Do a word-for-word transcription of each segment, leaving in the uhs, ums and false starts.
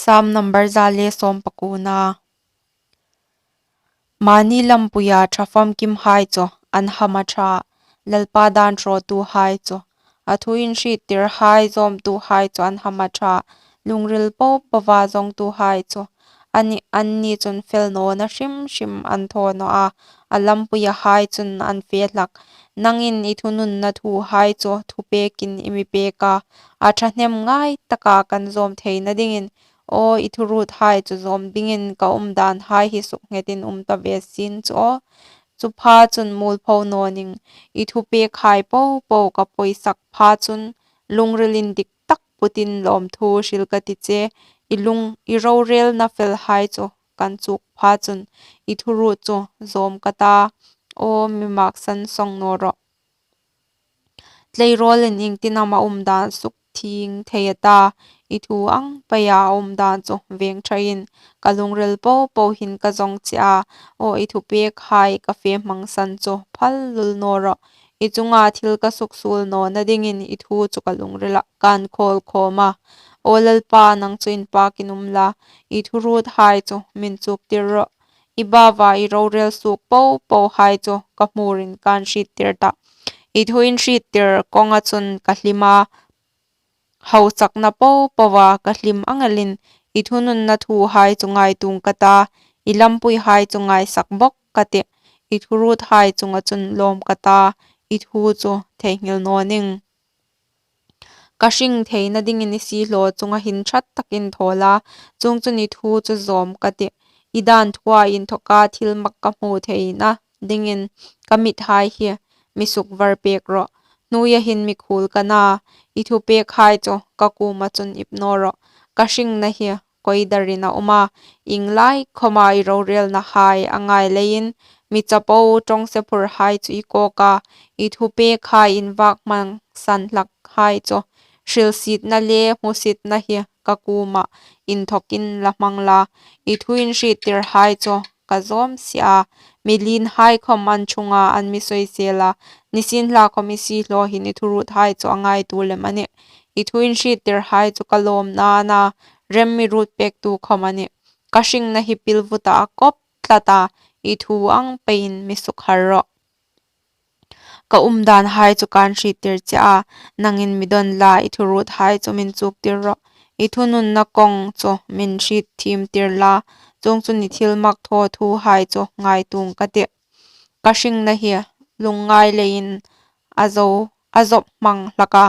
Sam number za le sawm pakuona. Mani lampuia ṭha famkimhai chu an hamṭha, Lalpa dan hrawtuhai chu. A thu inhriettirhai zawmtuhai chu an hamṭha, lungril po poa zawngtuhai chu. Ani, anni chun fel nawna hrim hrim an thaw naw a, a lampuiahai chun an fe hlak. Nangin i thununna thuhai chu thupekin i mi pek a, a ṭhahnem ngai taka kan zawm theina dingin, aw, i thuruothai chu zawm dingin ka umdanhai hi suknghetin um ta ve sien chu aw. Chu pha chun muolpho naw ning, i thupekhai po po ka pawisak pha chun, lungril indik tak putin lawmthu hril ka ti che. I lung, i rorelna felhai chu kan chuk pha chun, i thuruot chu zawm ka ta, aw, mi maksan sawng naw rawh. Tleirawlin iengtin am a umdan sukthieng thei a ta, i thu ang peia a umdan chu veng ṭhain, ka lungril po po hin ka zawng che a, aw, i thupekhai ka fe hmangsan chu phal lul naw rawh. I chunga thil ka suksuol nawna dingin i thu chu ka lungrilah kan khawl khawm a. Aw Lalpa, nang chu inpakin um la, i thuruothai chu min chuktir rawh. I baua i rorel suok po pohai chu ka hmurin kan hriettir ta. I thu inhriettir kawnga chun ka hlim a, hausakna po poa ka hlim ang elin, i thununna thuhai chu ngaituong ka ta, i lampuihai chu ngaisak bawk ka tih. I thuruothai chunga chun lawm ka ta, i thu chu theinghil naw ning. Ka hring theina dingin i siehlaw chunga hin ṭha takin thaw la, chuongchun i thu chu zawm ka tih. I dan thua inthawka thil mak ka hmu theina dingin ka mithai hi mi sukvar pek rawh. Hnuoia hin mikhuol ka na, i thupekhai chu ka kuoma chun ip naw rawh. Ka hringna hi koidarin a um a, ieng lai khawma i rorelnahai a ngai leiin, mi chapo ṭawngsephurhai chu i kawk a, i thupekhai invak hmangsan hlakhai chu. Hrilsietna le hmusitna hi ka kuoma inthawkin la hmang la, i thu inhriettirhai chu ka zawm si a. Mi lienhai khawm an ṭhunga an mi soisel a, nisienlakhawm i siehlaw hin i thuruothai chu a ngaituo lem a nih. I thu inhriettirhai chu ka lawmna a na, rem mi ruot pektu khawm a nih. Ka hringna hi pilvuta a kawp tlat a, i thu ang peiin mi sukhar rawh. Ka umdanhai chu kan hriettir che a, nangin mi dawn la, i thuruothai chu min chuktir rawh. I thununna kawng chu min hriet thiemtir la, chuongchun i thil mak thaw thuhai chu ngaituong ka tih. Ka hringna hi lungngai leiin a zo, a zawp hmang hlak a,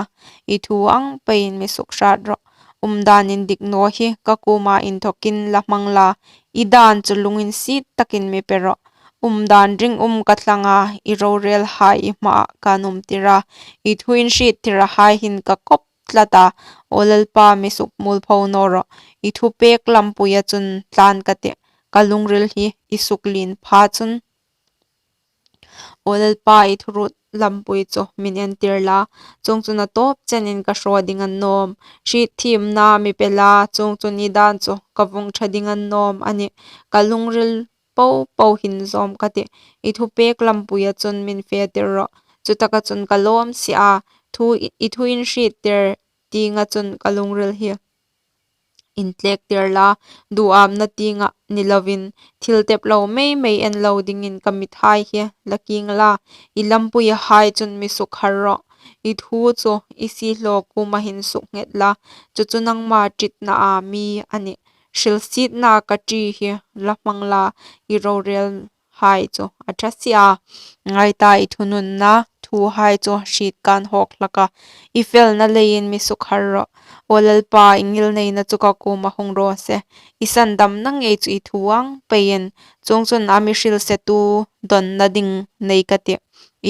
i thu ang peiin mi sukhrât rawh. Umdan indik naw hi ka kuoma inthawkin la hmang la, i dan chu lunginsiet takin mi pe rawh. Umdan ringum ka thlang a, i rorelhai i hmaah kan umtir a, i thu inhriettirhai hin ka kawp tlat a, aw Lalpa, mi sukmuolpho naw rawh. I thupek lampuia chun tlan ka tih, ka lungril hi i suklien pha chun. Aw Lalpa, i thuruot lampui chu min entir la, chuongchun a tawp chenin ka hraw ding a ni nawm. Hrietthiemna mi pe la, chuongchun i dan chu ka vawng ṭha ding a ni nawm a nih. Ka lungril po po hin zawm ka tih, i thupek lampuia chun min fetir rawh. Chutaka chun ka lawm si a, thu i, i thu inhriettir tienga chun ka lungril hi intlektir la, duhamna tienga ni lovin, thil teplo mei mei en lo dingin ka mithai hi la kieng la, i lampuihai chun mi sukhar rawh. I thu chu i siehlaw kuoma hin suknghet la, chu chu nangma ṭitnaa mi a nih. Hrilsietna ka ṭi hi la hmang la, i rorel hai chu a ṭha si a. Ngai ta, i thununna thuhai chu hriet kan hawk hlak a, i felna leiin mi sukhar rawh. Aw Lalpa, i ngilneina chu ka kuoma hung raw se. I sandamna ngei chu i thu ang peiin, chuongchun a mi hrilsetu dawnna ding nei ka tih,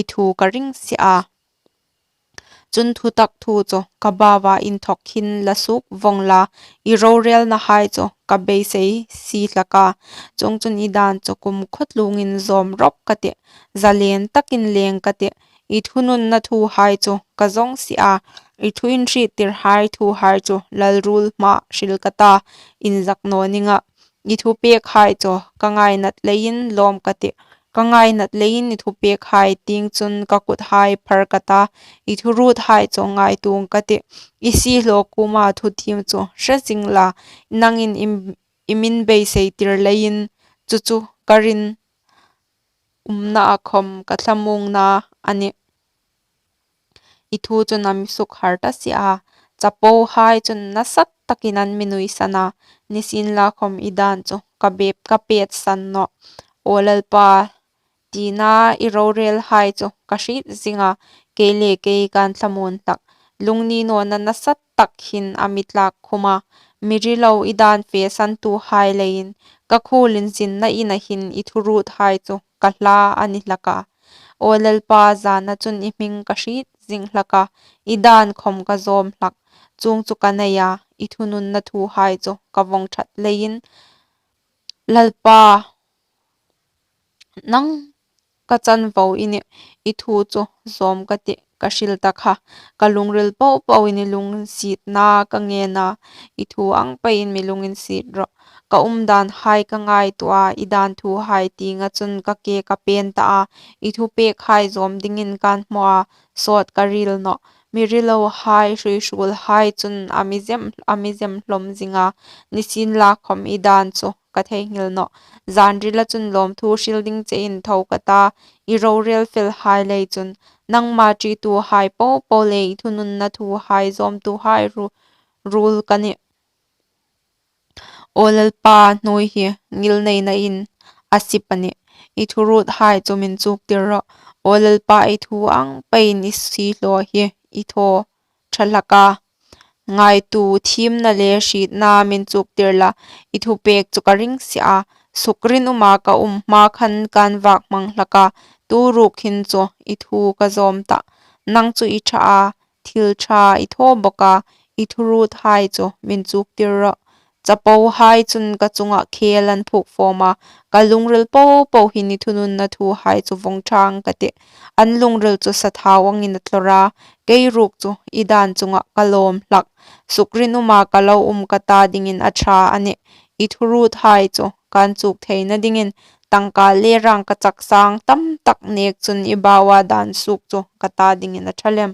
i thu ka ring si a. Chun thutak thu chu ka baua inthawk hin la suok vawng la, i rorelnahai chu ka beisei si hlak a. Chuongchun i dan chu kumkhuo tlungin zawm rawp ka tih, zalen takin leng ka tih. I thununna thuhai chu ka zawng si a, i thu inhriettirhai thuhai chu lalruol hmaah hril ka ta, inzak naw ning a. I thupekhai chu ka ngainat leiin lawm ka tih, ka ngainat leiin i thupêkhai tieng chun ka kuthai phar ka ta, i thuruothai chu ngaituong ka tih. I siehlaw kuoma thu thiem chu hre zing la, nangin i, i min beiseitir leiin, chu chu ka rinumnaa khawm ka thlamuongna a nih. I thu chun a mi sukhar ta si a, chapohai chun nasatakin an mi nuisan a, nisienlakhawm i dan chu ka bep ka pêtsan nawh. Aw Lalpa, tina i rorelhai chu ka hriet zing a, kei le kei kan thlamuon hlak. Lungni nawna nasatak hin a mi tlak khum a, mi rilo i dan fe santuhai leiin, ka khuolinzinna ina hin i thuruothai chu ka hla a ni hlak a. Aw Lalpa, zana chun i hming ka hriet zing hlak a, i dan khawm ka zawm hlak. Chuong chu ka nei a, i thununna thuhai chu ka vawng ṭhat leiin, Lalpa, nang ka chanvo i nih, i thu chu zawm ka tih, ka hril ta kha. Ka lungril popoin i lunginsietna ka ngen a, i thu ang peiin mi lunginsiet rawh. Ka umdanhai ka ngaituo a, i dan thuhai tienga chun ka ke ka pên ta a, i thupêkhai zawm dingin kan hmu a, sawt ka ril nawh. Mi rilohai, hruihruolhai chun a mi zem, a mi zem hlawm zing a, nisienlakhawm i dan chu ka theinghil nawh. Zanrila chun lawmthu hril ding chein tho ka ta, i rorel felhai lei chun. Nangma ṭituhai popo le i thununna thuhai zawmtuhai ru-, ruol ka nih. Aw Lalpa, hnuoi hi ngilneinain a sip a nih. I thuruothai chu min chuktir rawh. Aw Lalpa, i thu ang peiin i siehlaw hi i thaw ṭha hlak a. Ngaituo thiemna le hrietna min chuktir la, i thupêk chu ka ring si a. Sukrinuma ka um hma khan kan vak hmang hlak a, tu ruok hin chu i thu ka zawm tah. Nang chu i ṭha a, thil ṭha i thaw bawk a, i thuruothai chu min chuktir rawh. Chapohai chun ka chunga khêl an phuok fawm a, ka lungril popo hin i thununna thuhai chu vawng ṭha ang ka tih. An lungril chu sathau angin a tlawr a, kei ruok chu i dan chunga ka lawm hlak. Sukrinuma ka lo um ka ta dingin a ṭha a nih. I thuruothai chu kan chuk theina dingin tangka le rangkachak sang tam tak nêk chun i baua dan suok chu ka ta dingin a ṭha lem.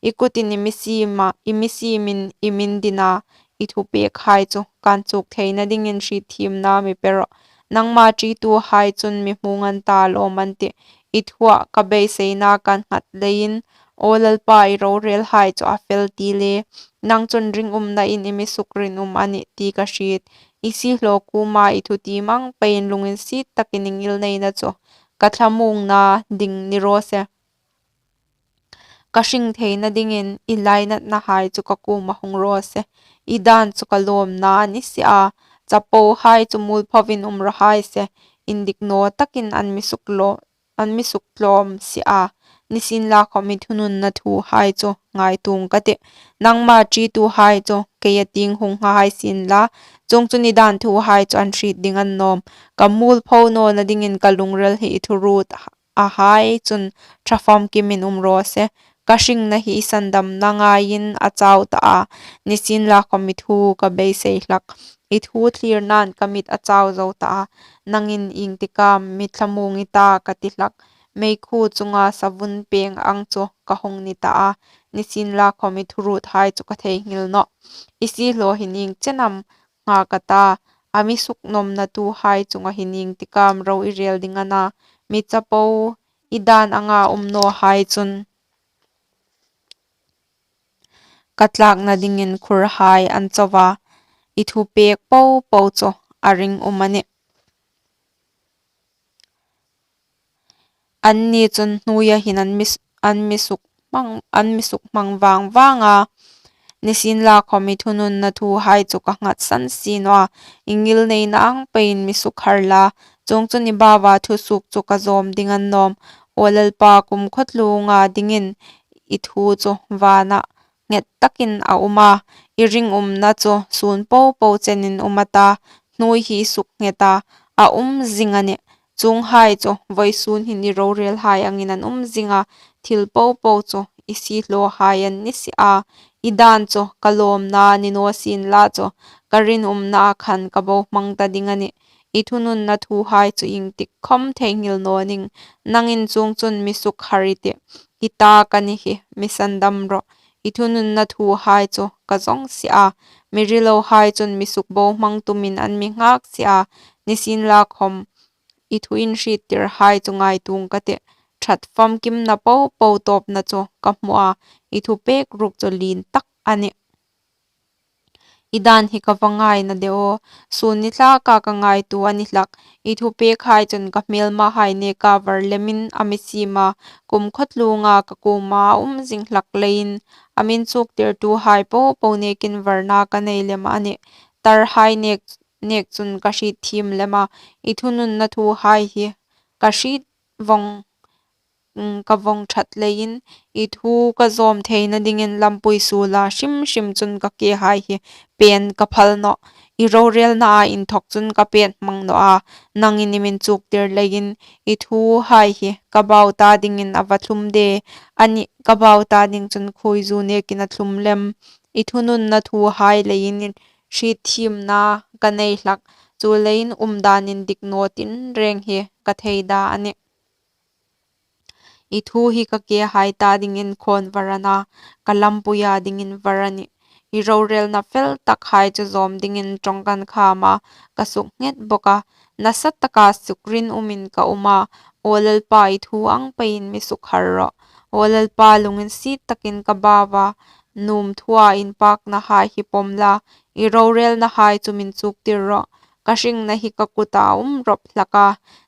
I kutin i mi siem a, i mi siemin i min din a, i thupêkhai chu kan chuk theina dingin hrietthiemna mi pe rawh. Nangma ṭituhai chun mi hmûng an ta, lawm an tih. I thua ka beiseina kan nghat leiin, aw Lalpa, i rorelhai chu a fel ti le, nang chun ringumnain i mi sukrinum a nih ti ka hriet. I siehlaw kuoma i thutiem ang peiin lunginsiet takin i ngilneina chu ka thlamuongna ding ni raw se. Ka hring theina dingin i lainatnahai chu ka kuoma hung raw se. I dan chu ka lawmna a ni si a, chapohai chu muolphoin um raw hai se. Indik naw takin an mi suk law-, an mi suktlawm si a. Nisienlakhawm i thununna thuhai chu ngaituong ka tih. Nangma ṭituhai chu keia tieng hung ngha hai sien la, chuongchun i dan thuhai chu an hriet ding a ni nawm. Ka muolpho nawna dingin ka lungril hi i thuruot ahai chun ṭha famkimin um raw se. Ka hringna hi i sandamna ngaiin a chau ta a, nisienlakhawm i thu ka beisei hlak. I thu thlirnain ka mit a chau zo ta a, nangin iengtik am mi thlamuong i ta ka ti hlak. Meikhu chunga savun peng ang chu ka hung ni ta a, nisienlakhawm i thuruothai chu ka theinghil nawh. I siehlaw hin ieng chen am ngha ka ta, a mi suknawmnatuhai chunga hin iengtik am ro i rel ding a na, mi chapo i dan anga um nawhai chun ka tlakna dingin khurhai an cho a, i thupêk popo chu a ringum a nih. Anni chun hnuoia hin an mi s-, an mi suk hmang, an mi suk hmang vang vang a. Nisienlakhawm i thununna thuhai chu ka nghatsan si naw a, i ngilneina ang peiin mi sukhar la, chuongchun i baua thusuok chu ka zawm ding a ni nawm. Aw Lalpa, kumkhawtluonga dingin i thu chu vana nghet takin a um a, i ringumna chu sun popo chenin um a ta, hnuoi hi i suknghet a, a um zing a nih. Chuonghai chu vawisun hin i rorelhai angin an um zing a, thil popo chu i siehlawhai an ni si a. I dan chu ka lawmna ni naw sien la chu, ka ringumnaa khan ka bohmang ta ding a nih. I thununna thuhai chu ieng tik khawm theinghil naw ning. Nangin chuongchun mi sukharh i tih. I ta ka ni hi, mi sandam rawh. I thununna thuhai chu ka zawng si a. Mi rilohai chun mi sukbohmang tumin an mi nghak si a. Nisienlakhawm, i thu inhriettirhai chu ngaituong ka tih. Ṭhat famkimna po po tawpna chu ka hmu a. I thupek ruok chu lien tak a nih. I dan hi ka va ngaina de aw. Sun ni thlaka ka ngaituo a ni hlak. I thupekhai chun ka hmêlmahai nêka var lemin a mi siem a. Kumkhawtluonga ka kuoma a um zing hlak leiin, a min chuktirtuhai po po nêkin varna ka nei lem a nih. Tarhai nêk, nêk chun ka hrietthiem lem a. I thununna thuhai hi ka hriet vawng mm, ka vawng ṭhat leiin, i thu ka zawm theina dingin lampui suola hrim hrim chun ka kehai hi pên ka phal nawh. I rorêlnaa inthawk chun ka pên hmang nawh a. Nangin i min chuktir leiin, i thuhai hi ka bau ta dingin a va thlum de. Anih, ka bau ta ding chun khuoizu nêkin a thlum lem. I thununna thuhai leiin hrietthiem ka nei hlak. Chuleiin umdan indik naw tinrêng hi ka theida a nih. I thu hi ka kehai ta dingin khâwn var a na, ka lampuia dingin var a nih. I rorêlna fel takhai chu zawm dingin ṭawng kan khâm a, ka suknghet bawk a. Nasataka sukrin umin ka um a, aw Lalpa, i thu ang peiin mi sukharh rawh. Aw Lalpa, lunginsiet takin ka bau a, nuom thua inpâknahai hi pawm la, i rorêlnahai chu min chuktir rawh. Ka hringna hi ka kuta a um rawp hlak a.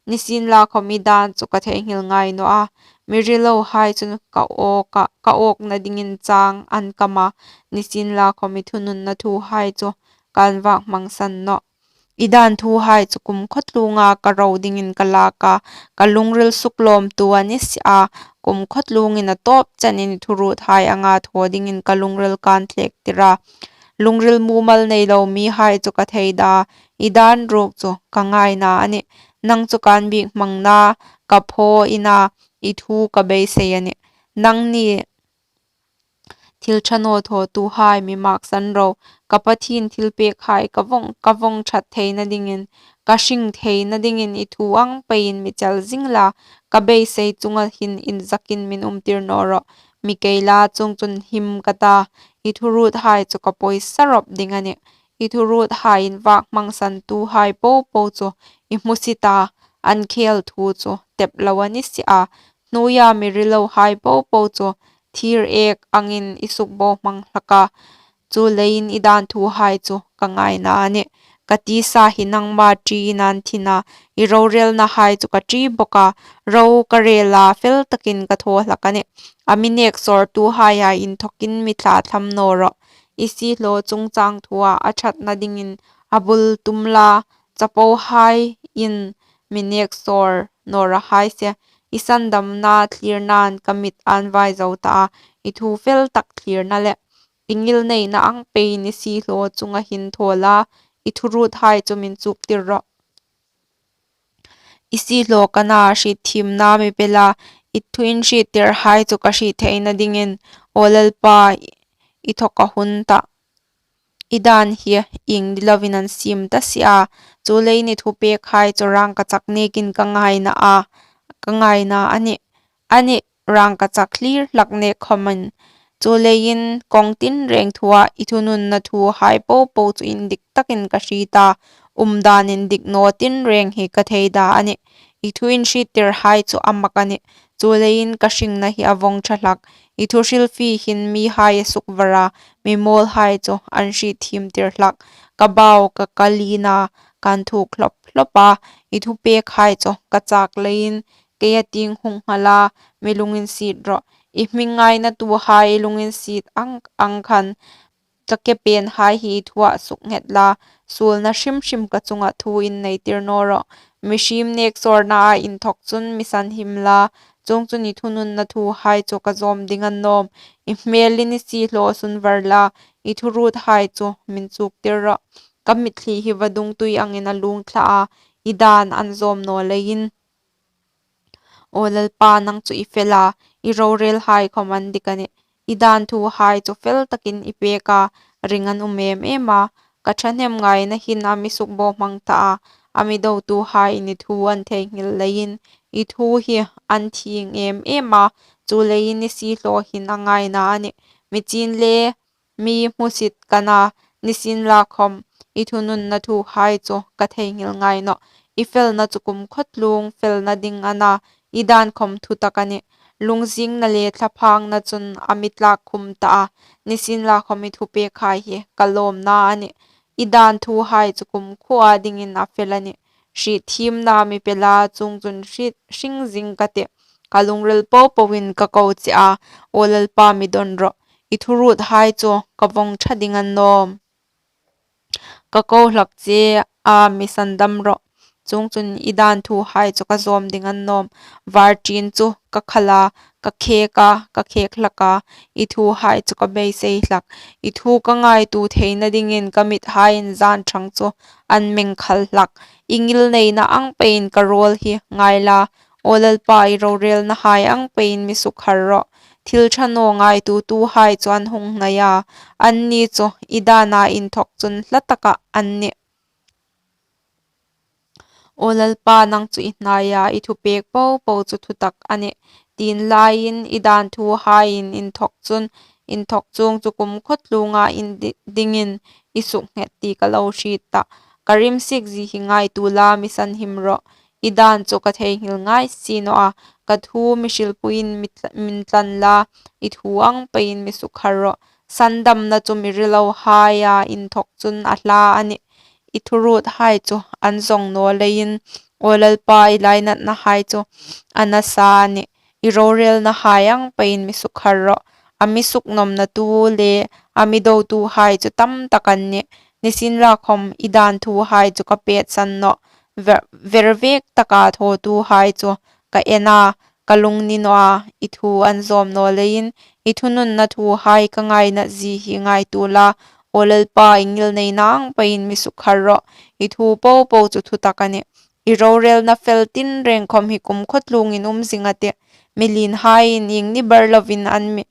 Nisienlakhawm i dan chu ka theinghil ngai naw a. Mi rilohai chun ka âwk a, ka âwkna dingin châng an kam a. Nisienlakhawm i thununna thuhai chu kan vâk hmangsan nawh. I dan thuhai chu kumkhawtluonga ka ro dingin ka lâk a. Ka lungril suklawmtu a ni si a. Kumkhawtluongin a tawp chenin i thuruothai anga thaw dingin ka lungril kan thlêktir a. Lungril mumal nei lo mihai chu ka theida, i dan ruok chu ka ngaina a nih. Nang chu kan biek hmangna ka phaw i na, i thu ka beisei a nih. Nangni thil ṭha naw thawtuhai mi mâksan ro. Ka Pathien thilpêkhai ka vawng, ka vawng ṭhat theina dingin, ka hring theina dingin i thu ang peiin mi chel zing la, ka beisei chunga hin inzakin min umtir naw rawh. Mi kei la, chuongchun him ka ta, i thuruothai chu ka pawisa rawp ding a nih. I thuruothai invâk hmangsantuhai po po chu i hmusit a, an khêl thu chu tep lo a ni si a. Hnuoia mi rilohai po po chu thîr êk angin i sukbohmang hlak a. Chuleiin i dan thuhai chu ka ngaina a nih. Ka tisa hi nangma ṭiin an thin a, i rorêlnahai chu ka ṭi bawk a. Ro ka rêl a, fel takin ka thaw hlak a nih. A mi nêksawrtuhaia inthawkin mi thlathlam naw rawh. I siehlaw chungchâng thua a ṭhatna dingin a bul tum la, chapohaiin mi nêksawr naw raw hai se. I sandamna thlirnain ka mit an vai zo ta a, i thu fel tak thlirna le i ngilneina ang peiin i siehlaw chunga hin thaw la, i thuruothai chu min chuktir rawh. I siehlaw ka na, hrietthiemna mi pe la, i thu inhriettirhai chu ka hriet theina dingin, aw Lalpa, i thaw ka hun ta. I dan hi ieng ni lovin an siem ta si a, chuleiin i thupêkhai chu rângkachak nêkin ka ngaina a, ka ngaina a nih. Anih, rângkachak hlir hlak nêk khawmin. Chuleiin kawng tinrêng thua i thununna thuhai po po chu indik takin ka hriet a, umdan indik naw tinrêng hi ka theida a nih. I thu inhriettirhai chu a mak a nih. Chuleiin ka hringna hi a vawng ṭha hlak. I thu hrilfie hin mihai a sukvar a, mi mawlhai chu an hrietthiem tir hlak. Ka bau ka, ka lien a, kan thuk hlawp hlawp a. I thupêkhai chu ka châk leiin keia tieng hung nghal a, mi lunginsiet rawh. I hming ngainatuhai lunginsiet ang, ang khan, ka ke pênhai hi i thuah suknghet la, suolna hrim hrim ka chunga thu in neitir naw rawh. Mihriem nêksawrnaa inthawk chun mi sanhim la, chuongchun i thununna thuhai chu ka zawm ding a nawm. I hmêlin i siehlaw sunvar la, i thuruothai chu min chuktir rawh. Ka mitthli hi vadung tui angin a luong thla a, i dan an zawm naw leiin. Aw Lalpa, nang chu i fel a, i rorêlhai khawm an dik a nih. I dan thuhai chu fel takin i pêk a, ring an um êm êm a. Ka ṭhahnem ngaina hin a mi sukbohmang ta a, a mi dotuhaiin i thu an theinghil leiin i thu hi an thieng em em a, chuleiin i siehlaw hin a ngaina a nih. Mi chin le mi hmusit ka na, nisienlakhawm i thununna thuhai chu ka theinghil ngai nawh. I felna chu kumkhawtluong felna ding a na, i dan khawm thutak a nih. Lungzingna le thlaphangna chun a mi tlak khum ta a, nisienlakhawm i thupekhai hi ka lawmna a nih. I dan thuhai chu kumkhuoa dingin a fel a nih. Hrietthiemna mi pe la, chuongchun hriet hring zing ka tih. Ka lungril popoin ka ko che a, aw Lalpa, mi dawn rawh. I thuruothai chu ka vawng ṭha ding an nawm. Ka ko hlak che a, mi sandam rawh. Chuongchun i dan thuhai chu ka zawm ding an nawm. Var ṭin chu ka khal a, ka khek a, ka khek hlak a, i thuhai chu ka beisei hlak. I thu ka ngaituo theina dingin ka mithaiin zan ṭhang chu an meng khal hlak. I ngilneina ang peiin ka rawl hi ngai la, aw Lalpa, i rorelnahai ang peiin mi sukhar rawh. Thil ṭha naw ngaituotuhai chu an hung hnai a, anni chu i dana inthawk chun hla taka an nih. Aw Lalpa, nang chu i hnaia i thupek popo chu thutak a nih. Tin laiin i dan thuhaiin inthawk chun, inthawk chuong chu kumkhawtluonga in di-, dingin i suknghet ti ka lo hriet ta. Ka rimsikzie hi ngaituo la, mi sanhim rawh. I dan chu ka theinghil ngai si naw a, ka thu mi hrilpuiin mi tl-, min tlan la, i thu ang peiin mi sukhar rawh. Sandamna chu mi rilohaia inthawk chun a hla a nih. I thuruothai chu an zawng naw leiin, aw Lalpa, i lainatnahai chu a nasa a nih. I rorelnahai ang peiin mi sukhar rawh. A mi suknawmnatu le a mi dotuhai chu tam tak an nih. Nisienlakhawm i dan thuhai chu ka petsan nawh. Ver, vervek taka thawtuhai chu ka en a, ka lung ni naw a, i thu an zawm naw leiin, i thununna thuhai ka ngainazie hi ngaituo la, aw Lalpa, i ngilneina ang peiin mi sukhar rawh. I thu popo chu thutak a nih. I rorelna fel tinreng khawm hi kumkhawtluongin um zing a tih. Mi lienhaiin ieng ni ber lovin an mi,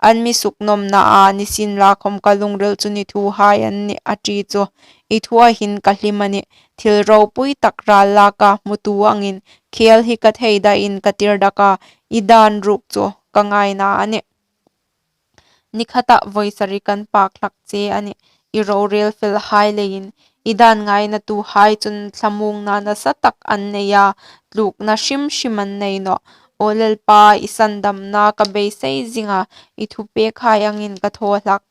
an mi suknawmna a, nisienlakhawm ka lungril chun i thuhai an nih a ṭi chu. I thua hin ka hlim a nih. Thil ropui tak ral laka hmutu angin, khel hi ka theidain ka tirdak a, i dan ruok chu ka ngaina a nih. Ni khata vawi sari kan pak hlak che a nih. I rorel felhai leiin, i dan ngainatuhai chun thlamuongna nasa tak an nei a, tlukna hrim hrim an nei nawh. Aw Lalpa, i sandamna ka beisei zing a, i thupekhai angin ka thaw hlak.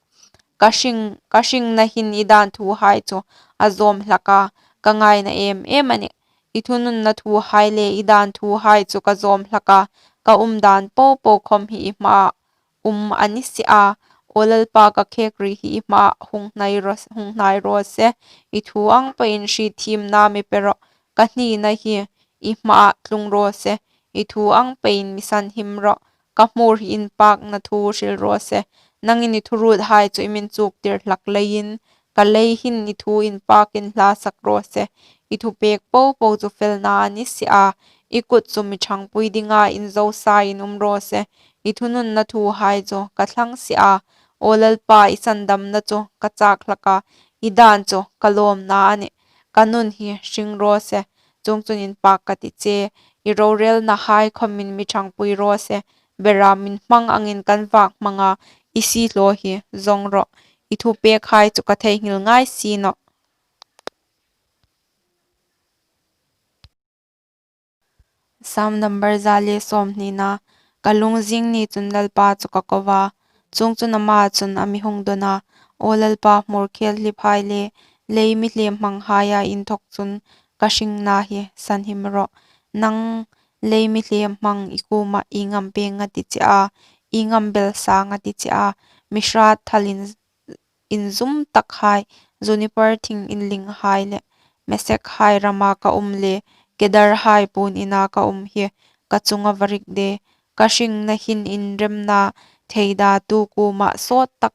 Ka hring, ka hringna hin i dan thuhai chu a zawm hlak a, ka ngaina em em a nih. I thununna thuhai le i dan thuhai chu ka zawm hlak a, ka umdan popo khawm hi i hmaa um a ni si a. Aw Lalpa, ka khek ri hi i hmaa hung hnai raw, hung hnai raw se. I thu ang peiin hrietthiemna mi pe rawh. Ka hnina hi i hmaa tlung raw se. I thu ang peiin mi sanhim rawh. Ka hmur hi inpakna thu hril raw se. Nangin i thuruothai chu i min chuktir hlak leiin, ka lei hin i thu inpakin hla sak raw se. I thupek popo chu felna a ni si a, i kut chu mi ṭhangpui dinga inzosain um raw se. I thununna thuhai chu ka thlang si a, aw Lalpa, i sandamna chu ka chak hlak a, i dan chu ka lawmna a nih. Ka nun hi hring raw se, chuongchun inpak ka ti che. I rorelnahai khawmin mi ṭhangpui raw se. Bera min hmang angin kan vak hmang a, i siehlaw hi zawng rawh. I thupekhai chu ka theinghil ngai si nawh. Sam number za le sawmhnina. Ka lungzing ni chun Lalpa chu ka ko a, chuongchun ama chun a mi hung dawn a. Aw Lalpa, hmur khel hliphai le lei mi hlem hmanghaia inthawk chun ka hringna hi sanhim rawh. Nang lei mi hlem hmang i kuoma ieng am peng a ti che a, ieng am bel sang a ti che a, mi hrat thalin inzum takhai, juniper thing inlinghai le mesekhai rama ka um le kedarhai puon ina ka um hi ka chunga va rik de. Ka hringna hin inremna theidatu kuoma sawt tak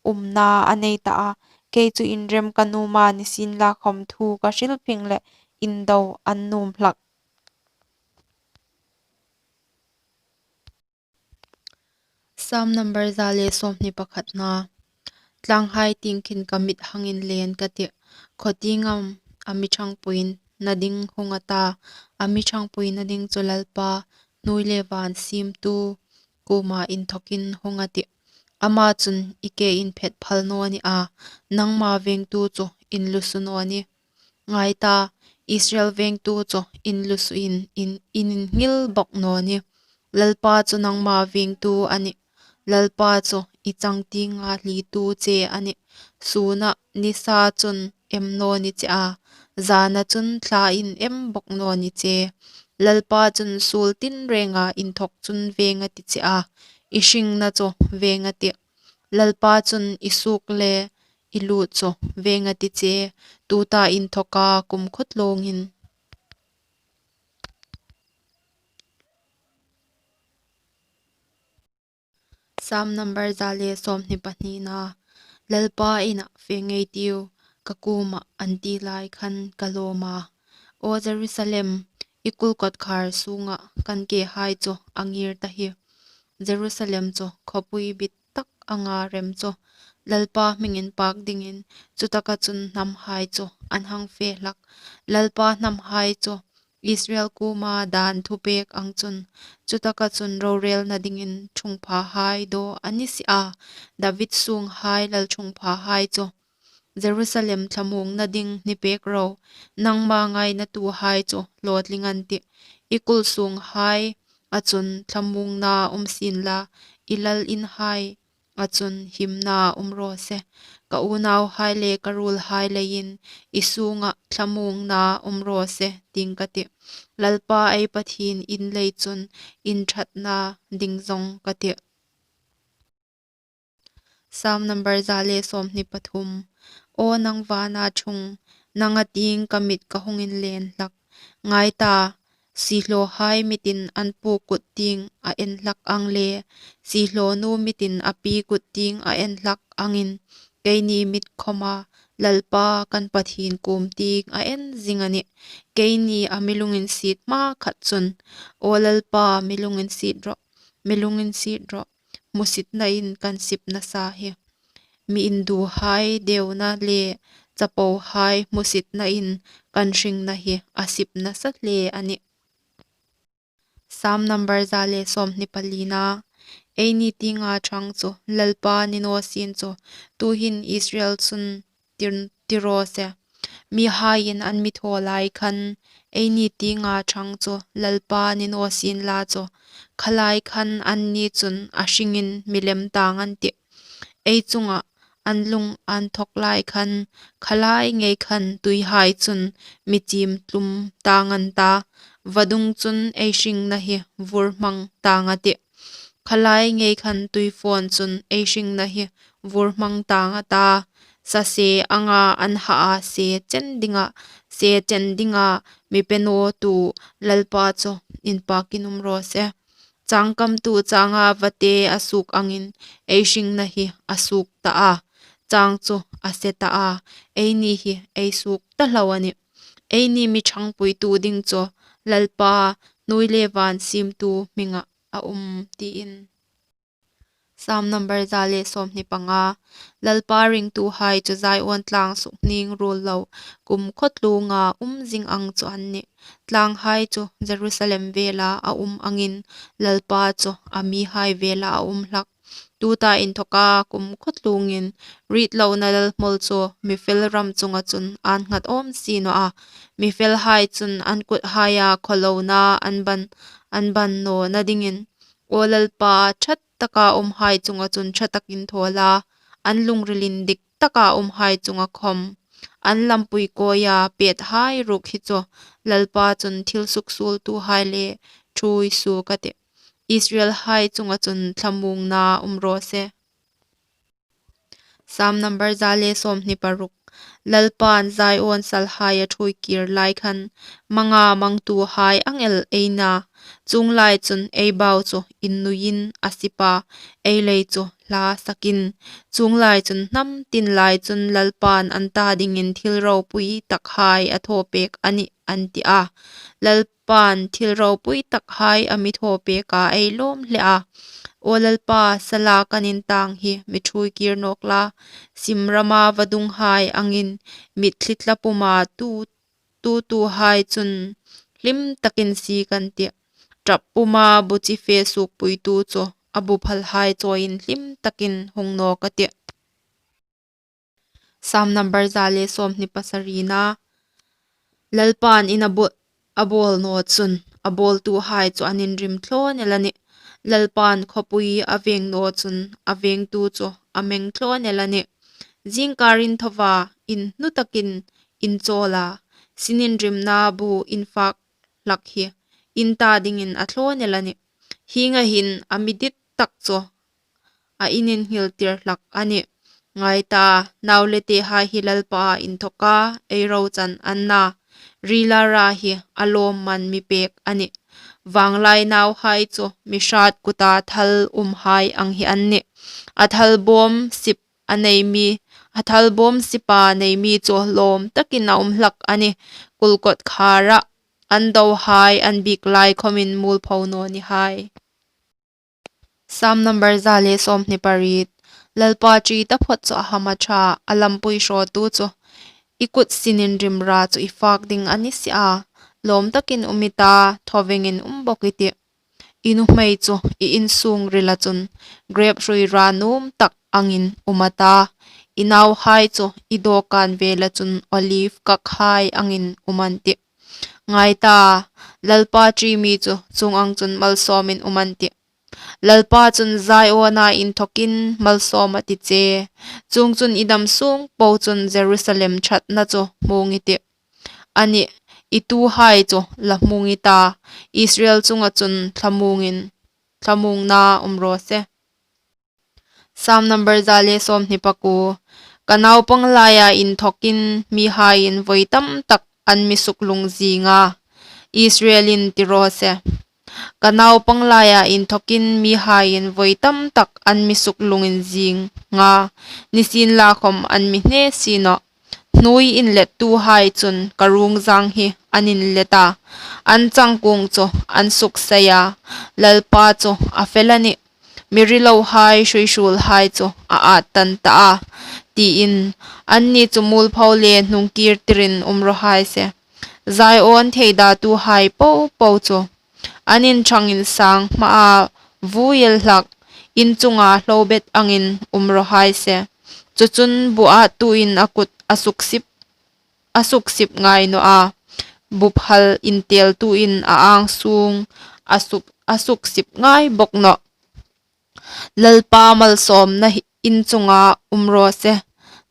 umna a nei ta a. Kei chu inrem ka nuom a, nisienlakhawm thu ka hril phing le indo an nuom hlak. Sam number za le sawmhni pakhatna. Tlanghai tieng khin ka mit hangin len ka tih. Khaw tieng am a mi ṭhangpuiin na ding hung a ta, a mi ṭhangpuina ding chu Lalpa, hnuoi le van siemtu kuoma inthawkin hung a tih. Ama chun, "I ke inphet phal naw ni a, nangma vengtu chu inlusu naw ni. Ngai ta, Israel vengtu chu inlusuin in, in inngil bawk naw ni. Lalpa chu nangma vengtu a nih. Lalpa chu i changtienga hlitu che a nih. Suna nisa chun em naw ni che a, zana chun thlain em bawk naw ni che. Lalpa chun suol tinrenga inthawk chun veng a ti che a, i hringna chu veng a tih. Lalpa chun i suok le i lut chu veng a ti che, tuta inthawka kumkhuo tlungin." Sam number za le sawmhni pahnina. Lalpa inah fe ngei tiu, ka kuoma an ti lai khan ka lawm a. Aw Jerusalem, i kul kawtkhar sunga kan kehai chu a ngir ta hi. Jerusalem chu khawpui bit tak anga rem chu, Lalpa hming inpak dingin, chutaka chun hnamhai chu an hang fe hlak. Lalpa hnamhai chu Israel kuoma dan thupek ang chun, chutaka chun rorelna dingin ṭhungphahai daw a ni si a, David sunghai lalṭhungphahai chu. Jerusalem, thlamuongna ding ni pek ro, nangma ngainatuhai chu hlawtling an tih. I kul sunghai a chun thlamuongna um sien la, i lal inhai a chun himna um raw se. Ka unauhai le ka ruolhai leiin i sunga thlamuongna um raw se, tiin ka tih. Lalpa ei Pathien in lei chun inṭhatna ding zawng ka tih. Sam number za le sawmhni pathum. Aw nang vana ṭhung, nanga tieng ka mit ka hung inlen hlak. Ngai ta, siehlawhai mitin an pu kut tieng a en hlak ang le, siehlawnu mitin a pi kut tieng a en hlak angin, keini mit khawma Lalpa kan Pathien kuom tieng a en zing a nih. Keini a mi lunginsiet hmakhat chun, "Aw Lalpa, mi lunginsiet rawh, mi lunginsiet rawh, hmusitnain kan sip nasa hi. Mi induhai deuna le chapohai hmusitnain kan hringna hi a sip nasa hle a nih." Sam number za le sawmhni palina. Eini tienga ṭhang chu Lalpa ni naw sien chu, tuhin Israel chun ti, ti raw se. Mihaiin an mi thaw lai khan, eini tienga ṭhang chu Lalpa ni naw sien la chu, khalai khan anni chun a hringin mi lem tang an tih. Ei chunga an lung an thawk lai khan, khalai ngei khan tuihai chun mi chim tlum tang an ta, vadung chun ei hringna hi vur hmang tang a tih. Khalai ngei khan tuifawn chun ei hringna hi vur hmang tang a ta, sase anga an haa se chen dinga, se chen dinga mi pe nawtu Lalpa chu inpakin um raw se. Changkamtu changa vate a suok angin ei hringna hi a suok ta a, chang chu a se ta a, eini hi ei suok ta hlau a nih. Eini mi ṭhangpuitu ding chu Lalpa, hnuoi le van siemtu hminga a um, tiin. Sam number za le sawmhni panga. Lalpa ringtuhai chu Zion tlang suk hning ruol lo, kumkhuo tlunga um zing ang chu an nih. Tlanghai chu Jerusalem vela a um angin Lalpa chu a mihai vela a um hlak. Tuta inthawka kumkhuo tlungin, ritlona lalhmawl chu mi fel ram chunga chun an nghat awm si naw a. Mi felhai chun an kuthaia khawhlona an ban, an ban nawna dingin, aw Lalpa, ṭha taka umhai chunga chun ṭha takin thaw la, an lungril indik taka umhai chunga khawm. An lampui kawia pethai ruok hi chu Lalpa chun thil suksuoltuhai le ṭhuoi suok a tih. Israelhai chunga chun thlamuongna um raw se. Sam number za le sawmhni paruk. Lalpan Zion salhai a ṭhuoi kir lai khan, manga mangtuhai ang el ei na. Chuong lai chun ei bau chu innuiin a sip a, ei lei chu hla sakin. Chuong lai chun hnam tin lai chun Lalpan an ta dingin thil ropui takhai a thaw pek a nih, an ti a. Lal pan thil ropui takhai a mi thaw pek a, ei lawm hle a. Aw Lalpa, sala kan intang hi mi ṭhuoi kir nawk la, sim rama vadunghai angin mitthli tla puma tu tutuhai chun hlim takin sie kan tih. Ṭap puma bu chi fe suokpuitu chu a bu phalhai chawiin hlim takin hung nawk a tih. Sam number za le sawmhni pasarina. Lalpa'n in a bu-, a bawl naw chun a bawltuhai chu an inrim thlawn el a nih. Lalpa'n khawpui a veng naw chun a vengtu chu a meng thlawn el a nih. Zingkar inthova inhnu takin inchawl a, sin inrimna bu infak hlak hi in ta dingin a thlawn el a nih. Hienga hin a mi dit tak chu a in inhil tir hlak a nih. Ngai ta, nau le tehai hi Lalpa inthawka ei rochan an na. Rila ra hi a lawmman mi pek a nih. Vanglai nauhai chu mi hrat kuta thal umhai ang hi an nih. A thal bawm sip a nei mi, a thal bawm sipa nei mi chu lawm takin a um hlak a nih. Kulkawt khara an dohai an bik lai khawmin mualpho naw ni hai. Sam number za le sawmhni pariet. Lalpa ṭi taphawt chu a hamṭha, a lampui hrawtu chu i kut sin inrim ra chu i fak ding a ni si a. Lawm takin um i ta, thawvengin um bawk i tih. I nuhmei chu i insung rila chun grep hrui ra nuom tak angin um a ta. I nauhai chu i dawkan vela chun olive kakhai angin um an tih. Ngai ta, Lalpa ṭi mi chu chuong ang chun malsawmin um an tih. Lalpa chun Ziona inthawkin malsawm a ti che. Chuongchun i dam sung po chun Jerusalem ṭhatna chu hmung i tih. A nih, i tuhai chu la hmung i ta, Israel chunga chun thlamuongin, thlamuongna um raw se. Sam number za le sawmhni pakuo. Ka naupang laia inthawkin mihaiin voi tam tak an mi suklung zing a, Israelin ti raw se. Ka naupang laia inthawkin mihaiin voi tam tak an mi suklung inzing a, nisienlakhawm an mi hne si nawh. Hnuoi inlettuhai chun ka ruong zang hi an inlet a, an changkung chu an suksei a, Lalpa chu a fel a nih. Mi rilohai, hruihruolhai chu a at tan ta a, tiin, anni chu mualpho le hnungkir tirin um raw hai se. Zion theidatuhai popo chu an inṭhang insang hmaa vui el hlak, in chunga hlobet angin um raw hai se. Chu chun bu attuin a kut a suksip, a suksip ngai naw a, bu phal inteltuin a angsung a suk, a suksip ngai bawk nawh. Lalpa malsawmna hi in chunga um raw se.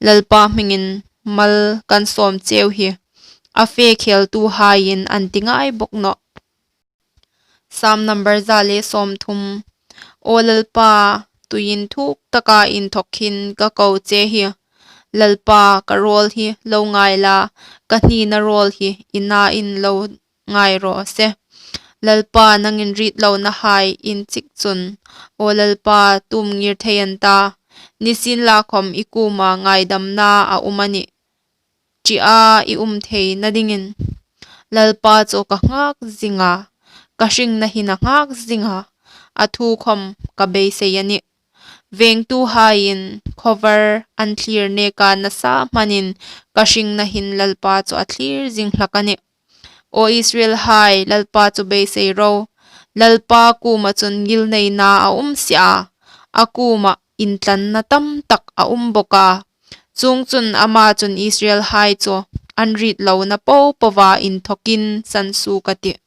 Lalpa hmingin mal kan sawm cheu hi a fe kheltuhaiin an ti ngai bawk nawh. Sam number za le sawmthum. Aw Lalpa, tui inthuk taka inthawk hin ka ko che hi. Lalpa, ka rawl hi lo ngai la, ka hnina rawl hi i nain lo ngai raw se. Lalpa, nangin rit lonahai in chik chun, aw Lalpa, tum ngir thei an ta. Nisienlakhawm i kuoma ngaidamna a um a nih, ṭia i um theina dingin. Lalpa chu ka nghak zing a, ka hringna hin a nghak zing a, a thu khawm ka beisei a nih. Vengtuhaiin khawvar an thlir neka nasa hmanin ka hringna hin Lalpa chu a thlir zing hlak a nih. Aw Israelhai, Lalpa chu beisei ro. Lalpa kuoma chun ngilneina a um si a, a kuoma intlanna tam tak a um bawk a. Chuongchun ama chun Israelhai chu an rit lona popoa inthawkin sansuok a tih.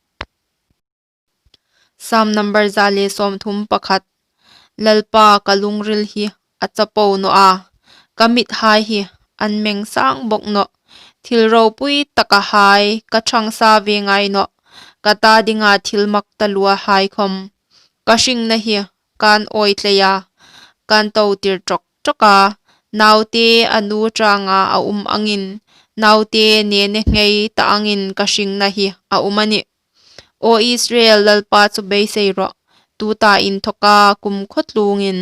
Sam number za le sawmthum pakhat. Lalpa, ka lungril hi a chapo naw a, ka mithai hi an meng sang bawk nawh. Thil ropui takahai ka ṭhangsa ve ngai nawh, ka ta dinga thil mak taluohai khawm. Ka hringna hi kan awi tleia, kan to tir ṭawk ṭawk a, naute a nu ṭanga a um angin, naute ne ne ngei ta angin ka hringna hi a um a nih. Aw Israel, Lalpa chu beisei rawh, tuta inthawka kumkhuo tlungin.